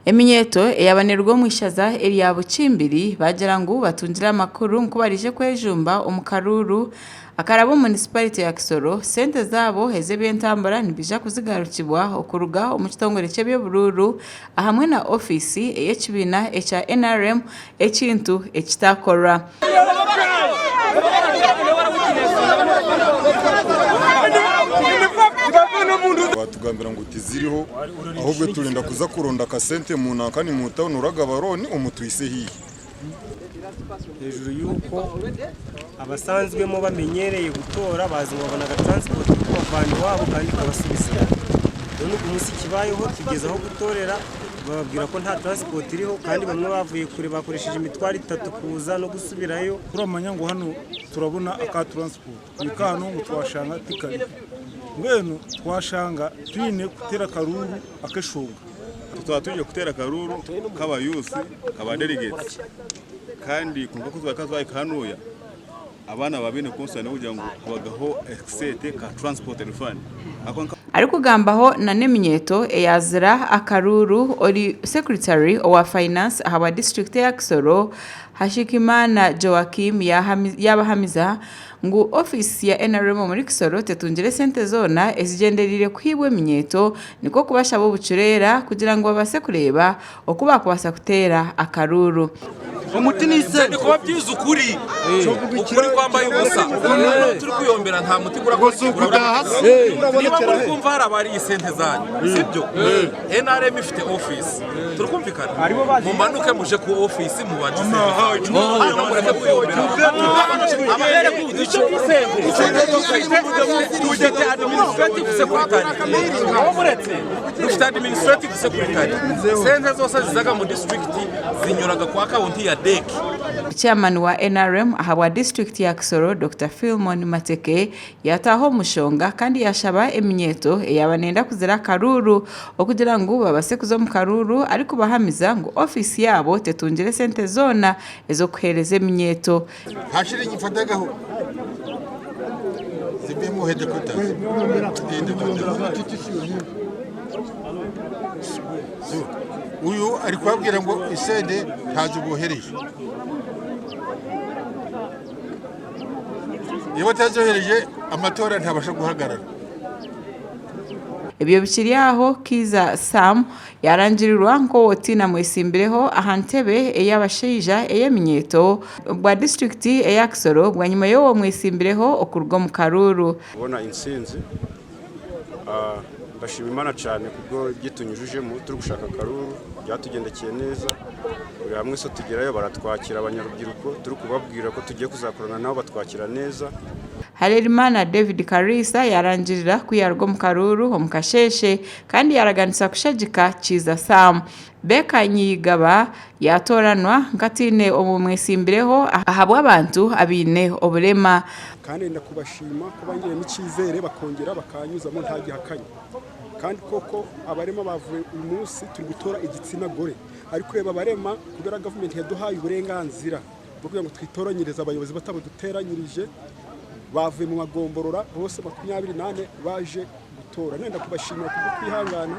Eminyeeto eyaaba neeruga omu ishaza erya Bukimbiri baagira ngu batungire amakuru ngu ku baraije kwejumba omu karuuru akaraba omu munisiparite ya Kisoro, sente zaabo ez'eby'entambura nibaija kuzigarukibwa okuruga omu kitongore ky'eby'oburuuru ahamwe na ofiisi ey'ekibiina ekya NRM ekintu ekitaakorwa. Batugambira ngu tiziriho ahobwe turenda kuza kuronda akasente mu nanka ni mu tawuni oragaba looni omutwise haihi. Hejuru y'uko abasanzwemo bamenyereye gutoora baza ngu babonaga transport kubavana iwaabo kandi ekabasubizayo. Mbwenu ogu munsi kibayeho tugyezaho kutoorera bababwira ku nta transport eriho kandi bamwe bavuye kure bakoresheje emitwaro etatu kuza n'okusubirayo. Turamanya ngu hanu turabona aka transport kwika hanu ngu twashanga tikariho mbwenu twashanga twine kutera akaruru ak'eshonga. Twaba turi kuteera akaruuru k'aba youth aba delegates kandi kwonka ku twahika twahika hanuya abaana baba baine concern y'okugira ngu habagaho akasente ka transport refund. Arikugambaho na n'eminyeeto eyaazira akaruuru, ori Secretary owa Finance ahabwa disiturikiti eya Kisoro, Hashikimana Joachim yaabahamiza ngu ofiisi ya NRM omuri Kisoro tetungire esente zoona ezigyendereire kuhiibwa eminyeeto nikwo kubashaba obucureera kugira ngu babaase kureeba oku baakubaasa kuteera akaruuru. Omuti ni isente. Ndikubabwiza ukuri, ukuri kwambaye ubusa. Hanu turi kuyombera nta muti gurakora Niba muri kumva hari abariye isente zanyu, sibyo? NRM ifite office. Turikumvikana? Mumanuke muje ku office mubanje isente zanyu. Hano mureke kuyombera. Abahere ku duce dufite administrative secretary. Dufite administrative secretary. Sente zose zizaga mu district zinyuraga ku akawunti ya DEC. Chairman wa NRM ahabwa disiturikiti ya Kisoro, Dokita Philemon Mateke yaataaha omu mushonga kandi yaashaba eminyeeto eyaaba neenda kuzira akaruuru okugira ngu babaase kuza omu karuuru arikubahamiza ngu ofiisi yaabo tetungire sente zoona ez'okuheereza eminyeeto. Nta shilingi mfatagaho zivuye mu headquarters. So, uyu ari kubabwira ngo isente ntazo bohereje. Iyo batazohereje amatora ntabasha guhagarara. Ebyo bikiri aho, Kiiza Sam yaarangirirwa nk'owootiina amwetsimbireho aha ntebe ey'abashaija ey'eminyeeto bwa disiturikiti eya Kisoro bwanyima y'owomwetsimbireho okuruga omu karuuru. Kubona intsinzi. Ndashima Imana cyane kubwo ibyo itunyujijemo turi gushaka akaruru byatugendekeye neza buri hamwe so tugerayo baratwakira abanyarubyiruko turi kubabwira ko tugiye kuzakorana nabo batwakira neza. Harerimana David Kariisa yaarangirira ku yaaruga omu karuuru omu kasheeshe kandi yaaraganisa kushagika Kiiza Sam. Baker Nyiyigaba yaatooranwa nk'ataine owumwetsimbireho ahabw'abantu abaine oburema. Kandi nenda kubashiima ku bangiriiremu ekyizere bakongyera bakanyuzamu ntagihakanye. Kandi koko abarema bavuye uyu munsi turi gutora igitsina gore. Arikureeba abarema kubera gavumenti yaduhaye uburenganzira bw'okugira ngu twitoranyirize abayobozi batabuduteranyirije, bavuye mu magomborora bose 24 baje gutora. Nenda kubashiimira kubw'okwihangana.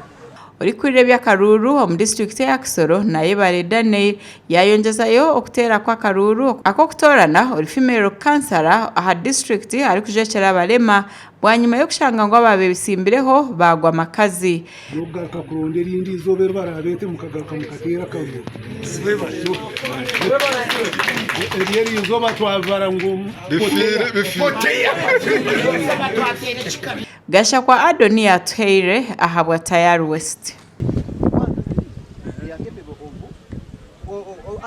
Orikurira eby'akaruuru omu disiturikiti eya Kisoro, Nayebare Daniel yaayongyezayo okuteera kw'akaruuru ak'okutoorana ori female kansara aha disiturikiti arikujwekyera abarema bwanyima y'okushanga ngu ababeetsimbireho baagwa amakazi. N'okugaruka kuronda erindi izooba eri baraabeete mukagaruka mukateera akaruru. Eryo eriizooba twabibara ngu Gashakwa Adoniya Atuhaire ahabwa Tayari West.